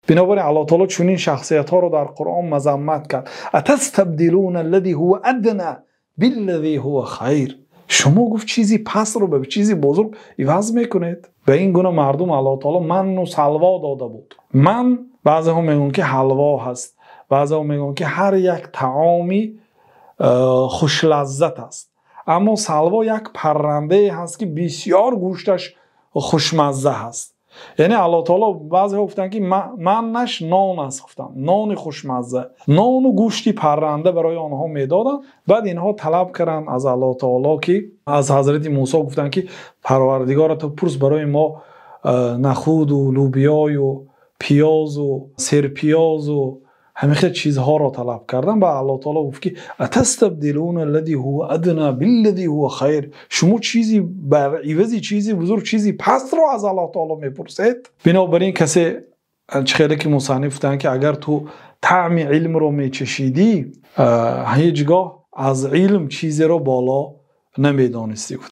Бинобар ин Аллоҳи таъоло чунин шахсиятҳоро дар Қуръон мазаммат кард. أتستبدلون الذي هو أدنى بالذي هو خير. Шумо, гуфт, чизи пастро ба чизи бузург иваз мекунед. Ба ин гуна мардум Аллоҳи таъоло манну салво дода буд. Ман баъзеҳо мегӯянд, ки ҳалво ҳаст, баъзеҳо мегӯянд, ки ҳар як таоме хушЛаззат аст. Аммо салво як паррандае ҳаст, ки бисёр гӯшташ хушмазза ҳаст. Яъне Аллоҳи таъоло, баъзеҳо гуфтанд, ки маннаш нон аст, гуфтанд нони хушмазза, нону гӯшти парранда барои онҳо медоданд. Баъд инҳо талаб карданд аз Аллоҳи таъоло, ки аз Ҳазрати Мусо гуфтанд, ки Парвардигоро, ту пурс барои мо нахӯд ва лӯбиё ва пиёз ва серпиёз ва ҳамин чизҳоро талаб карданд. Баъд Аллоҳи таъоло гуфт, ки أتستبدلون الذي هو أدنى بالذي هو خير. Шумо чизе бар ивази чизи бузург чизи пастро аз Аллоҳи таъоло мепурсед. Бинобар ин касе хеле ки мусанниф гуфтанд, ки агар ту таъми илмро мечашидӣ, ҳеҷгоҳ аз илм чизеро боло намедонистӣ.